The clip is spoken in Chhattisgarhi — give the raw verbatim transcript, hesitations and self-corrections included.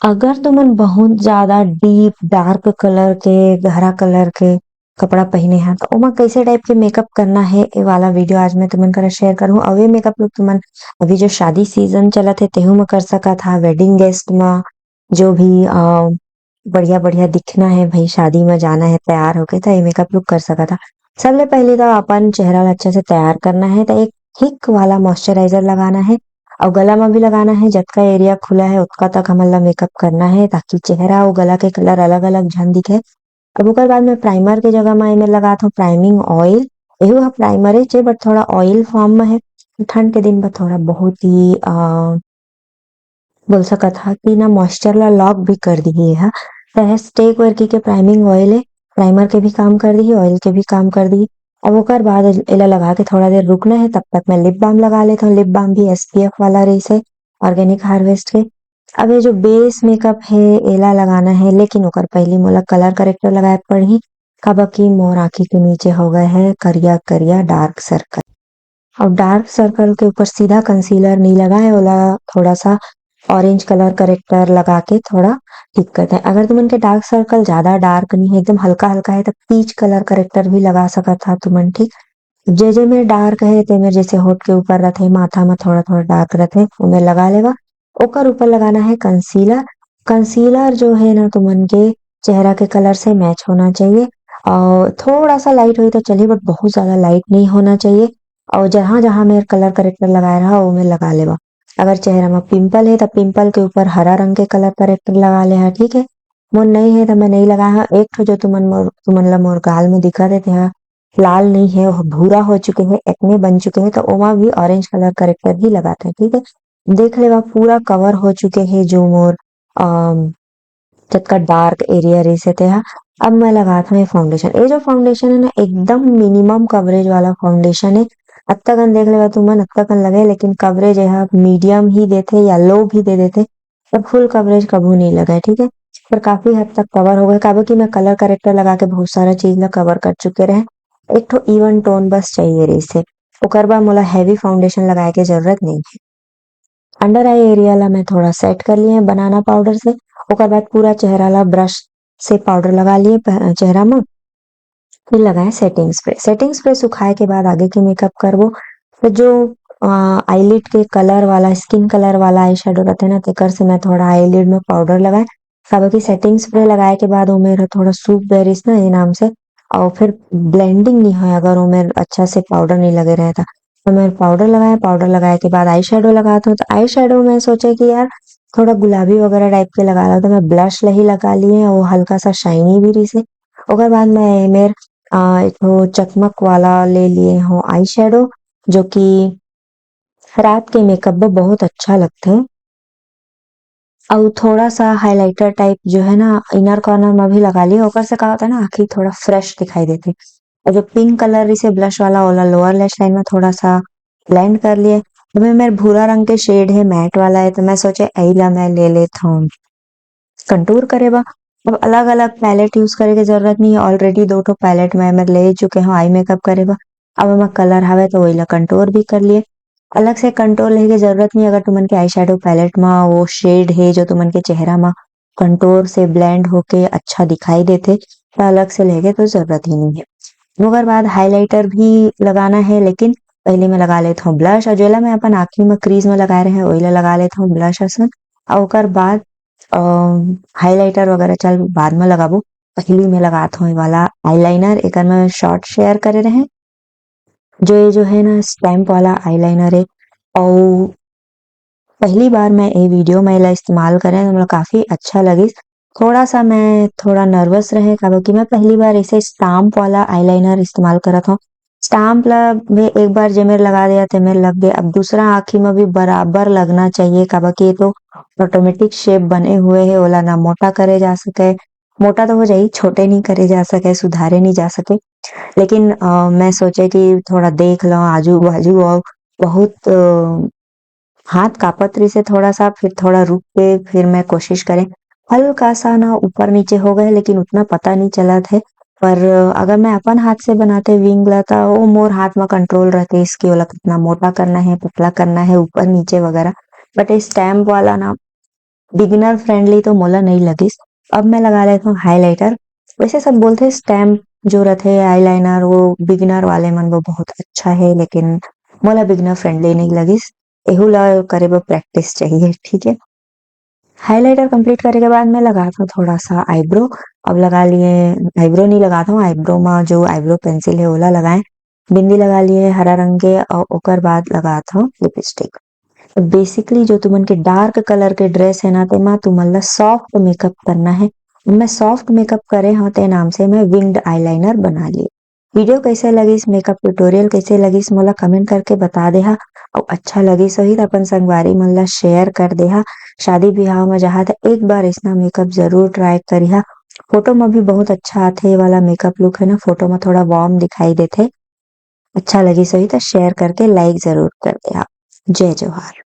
अगर तुमन बहुत ज्यादा डीप डार्क कलर के, गहरा कलर के कपड़ा पहिने हा, तो ओमा कैसे टाइप के मेकअप करना है, ये वाला वीडियो आज मैं तुमन करा शेयर करूँ। अउ ये मेकअप लुक तुमन अभी जो शादी सीजन चलत है, तेहू में कर सकत हा, वेडिंग गेस्ट में, जो भी अ, बढ़िया बढ़िया दिखना है भाई, शादी में जाना है तैयार होके, तो ये मेकअप लुक कर सकत हा। सबले पहले तो अपन चेहरा ला अच्छा से तैयार करना है, तो एक थिक वाला मॉइस्चराइजर लगाना है और गला में भी लगाना है। जतका एरिया खुला है, उतका तक हमन ला मेकअप करना है, ताकि चेहरा और गला के कलर अलग अलग झन दिखे। अब ओकर बाद मैं प्राइमर के जगह में एमे लगात हूँ प्राइमिंग ऑयल। एहू ह प्राइमर है चे, बट थोड़ा ऑयल फॉर्म में है। ठंड के दिन में थोड़ा बहुत ही अ, बोल सकत हा कि ना मॉइस्चर ला लॉक भी कर दिही। हा तो स्टे करके के प्राइमिंग ऑयल है, प्राइमर के भी काम कर दिही, ऑयल के भी काम कर दिही। अब ओकर बाद एला लगा के थोड़ा देर रुकना है। तब तक मैं लिप बाम लगा लेता हूँ। लिप बाम भी एसपीएफ वाला रही से, ऑर्गेनिक हार्वेस्ट के। अब ये जो बेस मेकअप है, एला लगाना है, लेकिन ओकर पहली मोला कलर करेक्टर लगाए पड़ही, काबर कि मोर आँखी के नीचे हो गए है करिया करिया डार्क सर्कल। और डार्क सर्कल के ऊपर सीधा कंसीलर नहीं लगाए, ओला थोड़ा सा ऑरेंज कलर करेक्टर लगा के थोड़ा ठीक करते हैं। अगर तुमन के डार्क सर्कल ज्यादा डार्क नहीं है, एकदम हल्का हल्का है, तो पीच कलर करेक्टर भी लगा सकत हा तुमन। ठीक, जे जे में डार्क है, ते में जैसे होठ के ऊपर रथे, माथा में थोड़ा थोड़ा डार्क रथे, ओमे लगा लेवा। ओकर ऊपर लगाना है कंसीलर। कंसीलर जो है ना, तुमन के चेहरा के कलर से मैच होना चाहिए और थोड़ा सा लाइट होई तो चलिए, बट बहुत ज्यादा लाइट नहीं होना चाहिए। और जहाँ जहाँ मैं कलर करेक्टर लगाए रहा, वो मैं लगा लेवा। अगर चेहरा में पिंपल है, तो पिंपल के ऊपर हरा रंग के कलर करेक्टर लगा ले हा, ठीक है। मोर नहीं है, तो मैं नहीं लगाए हा। एक ठो जो तुमन मोर, तुमन ला मोर गाल में दिखा देते हैं, लाल नहीं है, वो भूरा हो चुके हैं, एक्ने बन चुके हैं, तो ओमा भी ऑरेंज कलर करेक्टर ही लगाते हैं, ठीक है। देख लेवा, पूरा कवर हो चुके हैं जो मोर अम, जतका डार्क एरिया रहिसे तेहा। अब मैं लगात हूँ ये फाउंडेशन। ये जो फाउंडेशन है ना, एकदम मिनिमम कवरेज वाला फाउंडेशन है। अतका कन देख लेवा तुमन, अतका कन लगे, लेकिन कवरेज यहाँ मीडियम ही देथे या लो भी दे देथे, पर फुल कवरेज कभू नहीं लगे, ठीक है। पर काफी हद तक कवर हो गए, काबर कि मैं कलर करेक्टर लगा के बहुत सारा चीज ला कवर कर चुके रहे। एक ठो इवन टोन बस चाहिए रहिसे, ओकर बाद मोला हैवी फाउंडेशन लगाए के जरूरत नहीं है। अंडर आई एरिया ला मैं थोड़ा सेट कर लिए बनाना पाउडर से। ओकर बाद पूरा चेहरा ला ब्रश से पाउडर लगा लिए पह-, चेहरा में, फिर लगाए सेटिंग स्प्रे। सेटिंग स्प्रे सुखाए के बाद आगे के मेकअप करबो। तो जो आईलिड के कलर वाला, स्किन कलर वाला आई शेडो रहते ना, तेकर से मैं थोड़ा आईलिड में पाउडर लगाए, काबर कि सेटिंग स्प्रे लगाए के बाद ओमेर ह थोड़ा सूख गए रहिस ना, ये नाम से, और फिर ब्लेंडिंग नहीं होय अगर ओमेर अच्छा से पाउडर नहीं लगे रहे था। तो मैं पाउडर लगाया, पाउडर लगाए के बाद आई शेडो लगाता हूँ। तो आई शेडो में सोचे कि यार, थोड़ा गुलाबी वगैरह टाइप के लगा ला, तो मैं ब्लश ला ही लगा लिए, वो हल्का सा शाइनी भी रहिसे। ओकर बाद मैं एमेर अ, एक ठो चकमक वाला ले लिए हूँ आई शेडो, जो कि रात के मेकअप में बहुत अच्छा लगथे। अउ थोड़ा सा हाइलाइटर टाइप जो है ना, इनर कॉर्नर में भी लगा लिए, ओकर से का होता है ना, आँखी थोड़ा फ्रेश दिखाई देथे। और जो पिंक कलर इसे ब्लश वाला, ओला लोअर लैश लाइन में थोड़ा सा ब्लेंड कर लिए। अभी मेरे भूरा रंग के शेड है, मैट वाला है, तो मैं सोचे यही ला मैं ले लेता हूँ कंटूर करे बा। अब अलग-अलग पैलेट यूज़ करे के जरूरत नहीं है, ऑलरेडी दो ठो पैलेट मैं, मैं ले चुके हूँ आई मेकअप करे बा। अब एमा कलर हवे तो वही ला कंटूर भी कर लिए। अलग से कंटूर लेके जरूरत नहीं, अगर तुमन के आई शेडो पैलेट मा वो शेड है जो तुमन के चेहरा मा कंटूर से ब्लेंड होके अच्छा दिखाई देथे, तो अलग से लेके तो जरूरत ही नहीं है। ओकर बाद हाइलाइटर भी लगाना है, लेकिन पहले मैं लगा लेता हूँ ब्लश, और जेला मैं अपन आँखी में क्रीज में लगाए रहे, वही ला लगा लेता हूँ ब्लश असन। और ओकर बाद अ, हाइलाइटर वगैरह चल बाद में लगाबो। पहली मैं लगात हूँ ये वाला आईलाइनर, एकर मैं शॉर्ट शेयर करे रहे, जो ये जो है ना स्टैम्प वाला आईलाइनर है। और पहली बार मैं ये वीडियो में एला इस्तेमाल करे, तो मोला काफी अच्छा लगिस। थोड़ा सा मैं थोड़ा नर्वस रहे, काबर कि मैं पहली बार ऐसे स्टैम्प वाला आईलाइनर इस्तेमाल करत हूँ। स्टैम्प ला भी एक बार जे मेर लगा दिया, ते मेर लग गए। अब दूसरा आँखी में भी बराबर लगना चाहिए, काबर कि ये तो ऑटोमेटिक शेप बने हुए है, ओला ना मोटा करे जा सके, मोटा तो हो जाही, छोटे नहीं करे जा सके, सुधारे नहीं जा सके। लेकिन अ, मैं सोचे कि थोड़ा देख लो आजू बाजू, और बहुत अ, हाथ कांपत रहिसे थोड़ा सा, फिर थोड़ा रुक के फिर मैं कोशिश करे। हल्का सा ना ऊपर नीचे हो गए, लेकिन उतना पता नहीं चलत है। पर अगर मैं अपन हाथ से बनाते विंग ला, तो वो मोर हाथ में कंट्रोल रहते, इसकी ओला कितना मोटा करना है, पतला करना है, ऊपर नीचे वगैरह। बट ये स्टैम्प वाला ना बिगिनर फ्रेंडली तो मोला नहीं लगिस। अब मैं लगा लेता हूँ हाईलाइटर। वैसे सब बोलते स्टैम्प जो रहते आईलाइनर वो बिगिनर वाले मन वो बहुत अच्छा है, लेकिन मोला बिगिनर फ्रेंडली नहीं लगिस। एहू ला करे बर प्रैक्टिस चाहिए, ठीक है। हाईलाइटर कंप्लीट करे के बाद मैं लगाता हूँ थोड़ा सा आईब्रो। अब लगा लिए, आईब्रो नहीं लगाता हूँ, आईब्रो में जो आईब्रो पेंसिल है ओला लगाए। बिंदी लगा लिए हरा रंग के और ओकर बाद लगाता हूँ लिपस्टिक। तो बेसिकली जो तुमन के डार्क कलर के ड्रेस है ना, तेमा तुमन ला सॉफ्ट मेकअप करना है। मैं सॉफ्ट मेकअप करे हूँ ते नाम से मैं विंग्ड आईलाइनर बना लिए। वीडियो कैसे लगिस, मेकअप ट्यूटोरियल कैसे लगिस, मोला कमेंट करके बता देहा। और अच्छा लगिस होही त अपन संगवारी मन ला शेयर कर देहा। शादी ब्याह में जहाँ त एक बार ऐसना मेकअप जरूर ट्राई करिहा। फोटो में भी बहुत अच्छा आथे ये वाला मेकअप लुक है ना, फोटो में थोड़ा वार्म दिखाई देथे। अच्छा लगिस होही त शेयर करके लाइक जरूर कर देहा। जय जोहार।